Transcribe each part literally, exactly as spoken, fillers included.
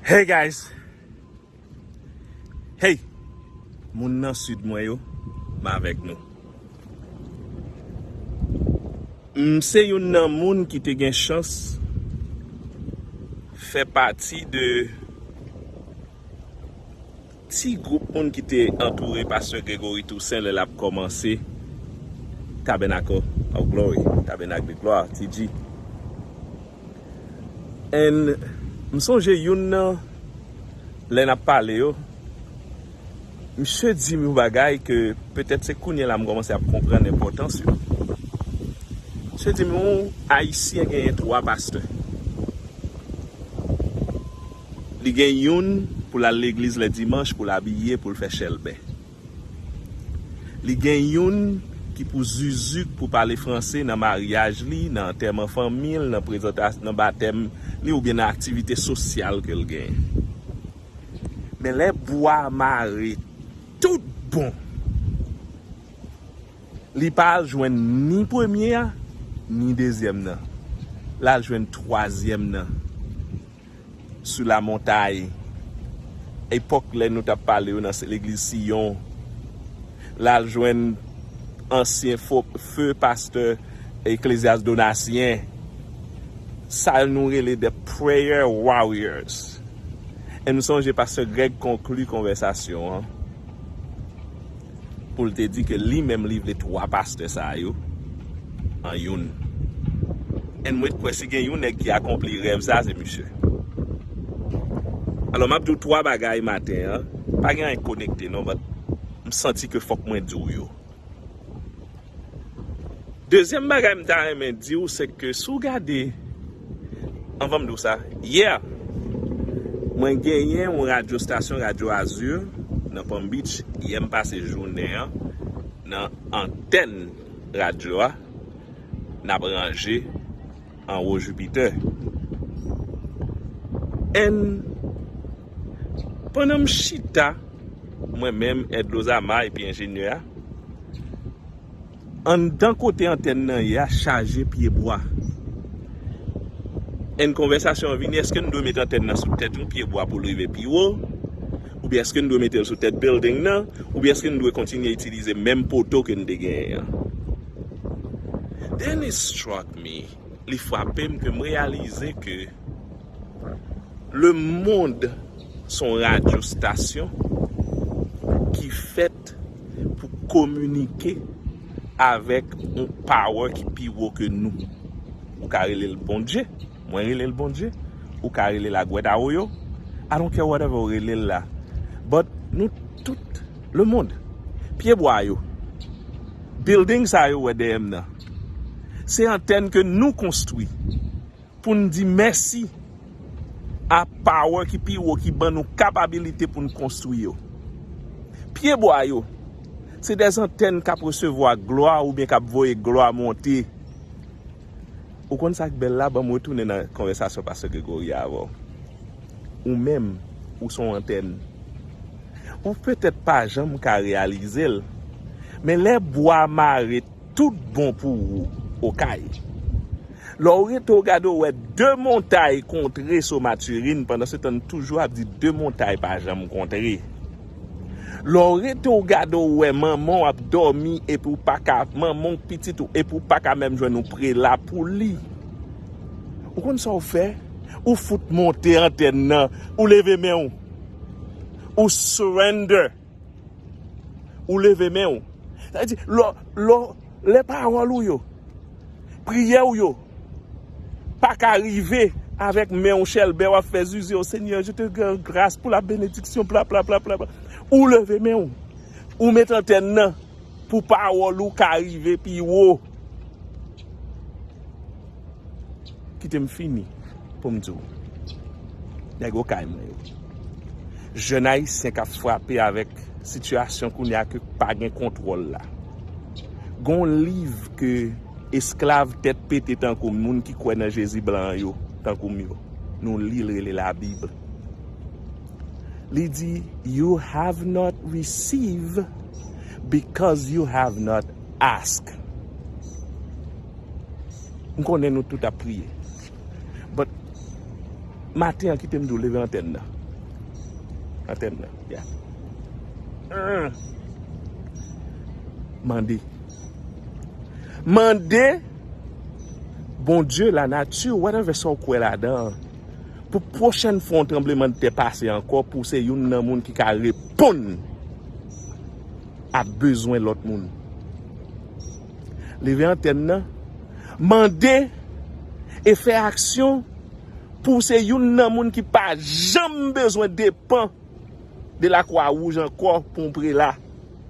Hey guys! Hey! Moun nan sid mwen yo, m avèk nou. M se youn nan moun ki te gen chans fè pati de ti gwoup moun ki te antoure Pastè Gregory Toussaint lè l ap kòmanse Tabernacle of Glory, Tabernacle de Gloire, T G. And m sonje youn nan lè n ap pale yo, misye di m yon bagay ke petèt se kounye a la m kòmanse ap konprann enpòtans yo. Misye di m yon Ayisyen genyen twa pastè. Li gen youn pou l al legliz lè dimanch, pou l abiye, pou l fè chèlbè. Li gen youn ki pou zuzu, pou pale franse nan maryaj li, nan antèman fanmi l, nan prezantas-, nan batèm li oubyen nan aktivite sosyal ke l genyen. Men lè bwa mare tout bon, li pa al jwenn ni premye a, ni dezyèm nan. L al jwenn twazyèm nan. Sou la montay. Epòk lè nou t ap pale yo nan se legliz Siyon. L al jwenn ansyen fo, feu pastè Eklezyas Donatien. Sa nou rele the prayer warriors. E m sonje pastè Greg konkli konvèsasyon an pou l te di ke li menm li vle twa pastè sa yo an youn. And mwen kwè si gen yon nèg ki akonpli rèv sa, se misye. Alò, m ap di w twa bagay maten an. Pa gen anyen konekte non, but m santi ke fòk mwen di w yo. Dezyèm bagay m ta renmen di w, se ke si w gade, anvan m di w sa, yè, mwen genyen yon radyo stasyon, Radyo Azur, nan Palm Beach. Yè m pase jounen an nan antèn radyo a, n ap ranje anwo Jupiter. And pandan m chita, mwen menm, Edlo Zama epi enjenyè a, anndan kote antèn nan ye a chaje pyebwa. And konvèsasyon an vini, èske n dwe met antèn nan sou tèt yon pyebwa pou l rive pi wo? Oubyen èske n dwe mete l sou tèt building nan? Oubyen èske n dwe kontinye itilize menm poto ke n te genyen an? Then it struck me, li frape m ke m reyalize ke Le Monde se yon radyo stasyon ki fèt pou kominike avèk yon power ki pi wo ke nou. Ou ka rele l Bondye, mwen rele l Bondye, ou ka rele l Agwèt Awoyo. I don't care whatever ou rele l la. But nou tout, Le Monde, pyebwa yo, building sa yo wè dèyè m nan, se antèn ke nou konstwi pou n di mèsi a power ki pi wo ki ban nou kapabilite pou n konstwi yo. Pyebwa yo, se dè antèn k ap resevwa glwa oubyen k ap voye glwa monte. Ou konn sa k bèl la, ban m retounen nan konvèsasyon Pastè Gregory avè w. Ou menm, ou se yon antèn. Ou petèt pa janm ka reyalize l, men lè bwa mare tout bon pou ou, Okay. Lè w rete w gade w wè de montay kontre sou Maturin, pandan se tan n toujou ap di de montay pa janm kontre. Lè w rete w gade w wè manman w ap dòmi epi w pa ka, manman w pitit ou epi w pa ka menm jwenn yon prela pou li. Ou konn sa w fè? Ou fout monte antèn nan, ou leve men w. Ou surrender. Ou leve men w. Sa vle di, lè, lè, lè pawòl ou yo, priyè w yo, pa ka rive avèk men w chèlbè, w ap fè zizi, o Senyè, je te rends grâce pour la bénédiction, bla, bla, bla, bla, bla. Ou leve men w. Ou met antèn nan pou pawòl ou ka rive pi wo. Kite m fini pou m di w. Nèg Okay mwen yo. Jèn Ayisyen k ap frape avèk sitiyasyon kounye a ke pa gen kontwòl la. Gon liv ke esklav tèt pete tankou m, moun ki kwè nan Jezi blan yo, tankou m yo. Nou li l, rele Labib. Li di, "You have not received because you have not asked." M konnen nou tout ap priye. But, maten an, kite m di w, leve antèn nan. Antèn nan. Yeah. Mande. Mande Bondye, lanati, whatever sa w kwè ladan an, pou pwochèn fwa yon tranblemanntè pase ankò, pou se youn nan moun ki ka reponn a bezwen lòt moun. Leve antèn nan, mande e fè aksyon pou se youn nan moun ki pa janm bezwen depann de Lakwa Wouj ankò pou yon prela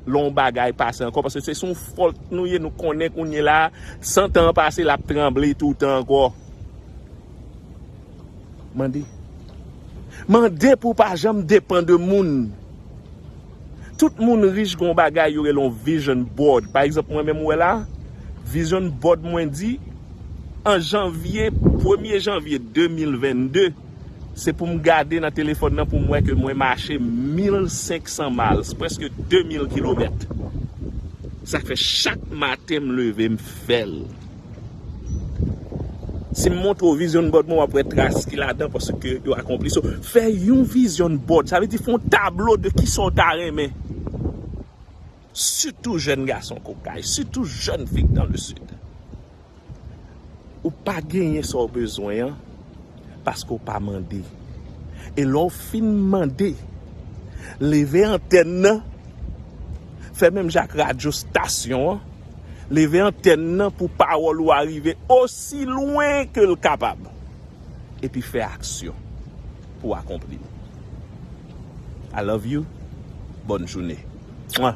lè yon bagay pase ankò, paske se sou fòlt nou ye, nou konnen kounye la, san tan pase, l ap tranble toutan ankò. Mande. Mande pou w pa janm depann de moun. Tout moun rich gen yon bagay yo rele yon vision board. Pa egzanp, mwen menm, ou wè la, vision board mwen di, an janvye, premye janvye de mil vennde, se pou m gade nan telefòn nan pou m wè ke mwen mache mil senk san miles, prèske de mil kilomèt. Sa k fè chak maten m leve, m fè l. Si m montre w vision board mwen, w ap wè tras ki ladan paske yo akonpli. So, fè yon vision board, sa vle di fè yon tablo de kisa w ta renmen. Sitou jèn gason ke w ka ye, sitou jèn fi k dans le sud. Ou pa genyen sa w bezwen an paske w pa mande. E lè w fin mande, leve antèn nan, fè menm jan ak radyo stasyon an, leve antèn nan pou pawòl ou a rive osi lwen ke l kapab. Epi fè aksyon pou akonpli l. I love you. Bòn jounen. Mwa.